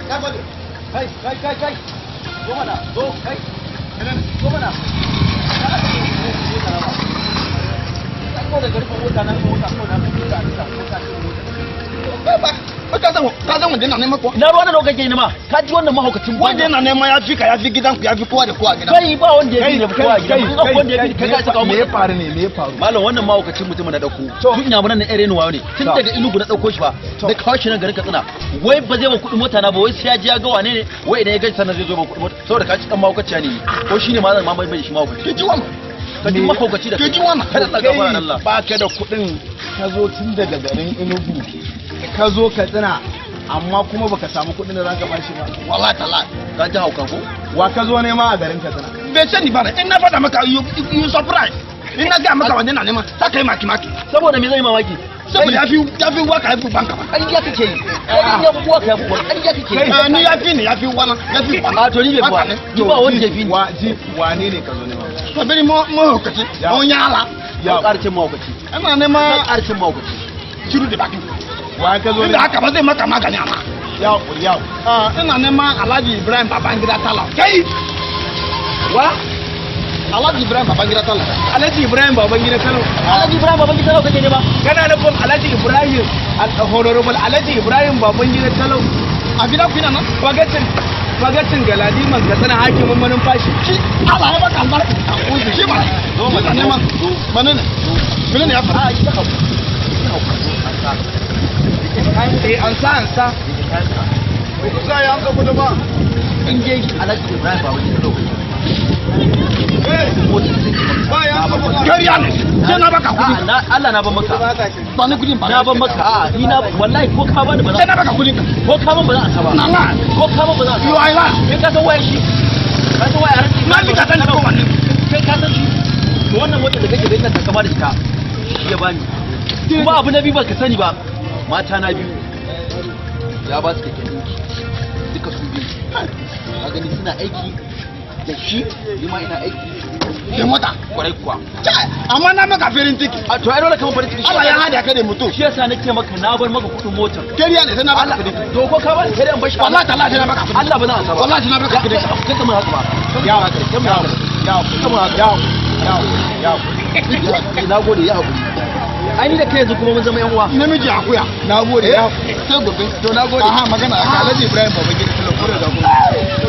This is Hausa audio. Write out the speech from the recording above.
Na gode. Kai, kai, kai, kai. Zo mana, zo, kai. Zo mana. Ko da garfin mota na mota ko na mota mota mota. Kai ba, ka san wanda yana nema kuwa? Ina ruwa da kake nema? Ka ji wannan mahaukacin Wanda yana nema ya fi ka, ya fi gidanku, ya fi kowa da kowa a gidan. Kai, ba wanda ya fi ne kowa a gidan. Ba wanda ya fi kai, ka saka Me ya faru ne? Me ya faru? Malam, wannan mahaukacin mutumin na dauko. Tun ina mun nan ere wayo ne. Tun daga Enugu na dauko shi ba. Da kawo shi nan garin Katsina. Wai ba zai ba kuɗin mota na ba, wai sai ya ji ya ga wane ne, wai idan ya gaji sannan zai zo ba kuɗin mota. Saboda ka ci dan mahaukaciya ne. Ko shine ma zan ma mai shi mahaukaci. Ki ji wannan. Ka ji mahaukaci da Ki ji wannan. Kada ta gafara Allah. Ba ka da kuɗin, ka zo tun daga garin Enugu ka zo Katsina, amma kuma baka samu kuɗin da zaka bashi ba. Wallahi tallahi. Ka ji hauka ko? Wa ka zo nema a garin Katsina? Bai sani ba ne, in na faɗa maka, you surprise. In na gaya maka wanda yana nema, za ka yi maki maki. Saboda me zai mamaki? Saboda ya fi waka, ya fi banka ba. Ƙarya kake yi. Ƙarya kuwa ka yafi ƙarya kake yi. Eh, ni ya fi ni, ya fi wana, ya fi wana. A to ni bai kuwa. Ni ba wanda ya fi ni. Wa ji, wane ne ka zo nema? Sabiri mo mahaukaci, on yala. Ya ƙara cin mahaukaci. Ina nema Ya ƙara cin mahaukaci. Shiru da baki. Wa ka zo Inda nema? haka ba zai maka magani amma. Ya hakuri, ya hakuri. Ah, ina nema Alhaji Ibrahim Babangida Tala. Kai! Wa? Alhaji Ibrahim Babangida Tala. Alhaji Ibrahim Babangida Kano? Alhaji Ibrahim Babangida Talo kake nema? Kana nufin Alhaji Ibrahim, Honorable Alhaji Ibrahim Babangida Talo? A gidan ku nan? Bagacin Galadiman Katsina, hakimin manumfashi. Shi Allah ya baka albarka. Shi ba. Zo mana. Ina nema. Menene? Menene ya faru? A ita hauka. Ita hauka. An sa. Eh, an sa, an sa. Za ya amsa kudu ba. In je Alhaji Ibrahim Babangida Talo kake. Ba ya amsa kudu. Kariya ne. Sai na baka kudi. A'a, Allah na ban maka. Ba ni kudin ba. Na ban maka. A'a, ni na wallahi ko ka bani ba Sai za. na baka kudin ka. Ko ka ban ba za a sa ba. Na na. Ko ka ban ba za a sa. You are a liar. Kai ka san waye shi? Ka san waye Alhaji? Na fi ka sani ko wanne. Kai ka san shi? To wannan motar da kake ganin ta kama da ita, shi ya bani. Kuma abu na biyu ba ka sani ba. Mata na biyu. Ya ba su keken ɗinki. Duka su biyu. Ka gani suna aiki da shi, ni ma ina aiki. Da mota. Kwarai kuwa. Kai, amma na maka farin ciki. A to ai dole ka mun farin ciki. Allah ya hada ka da mutum. Shi yasa nake maka na bar maka kuɗin motar. Kariya ne, sai na baka kudin. To ko ka bani sai dai in bar shi. Wallahi tallahi sai na baka kudin. Allah ba za a saba. Wallahi sai na baka kudin. Kai kamar haka ba. Ya Kai kamar haka. Ya Kamar haka. ya ya ya. Na gode, ya haƙuri. Ai ni da kai yanzu kuma mun zama yan uwa. Namiji akuya. Na gode, ya Sai gobe. To na gode. Aha, magana. Alhaji Ibrahim Babangida Talo, ko da kun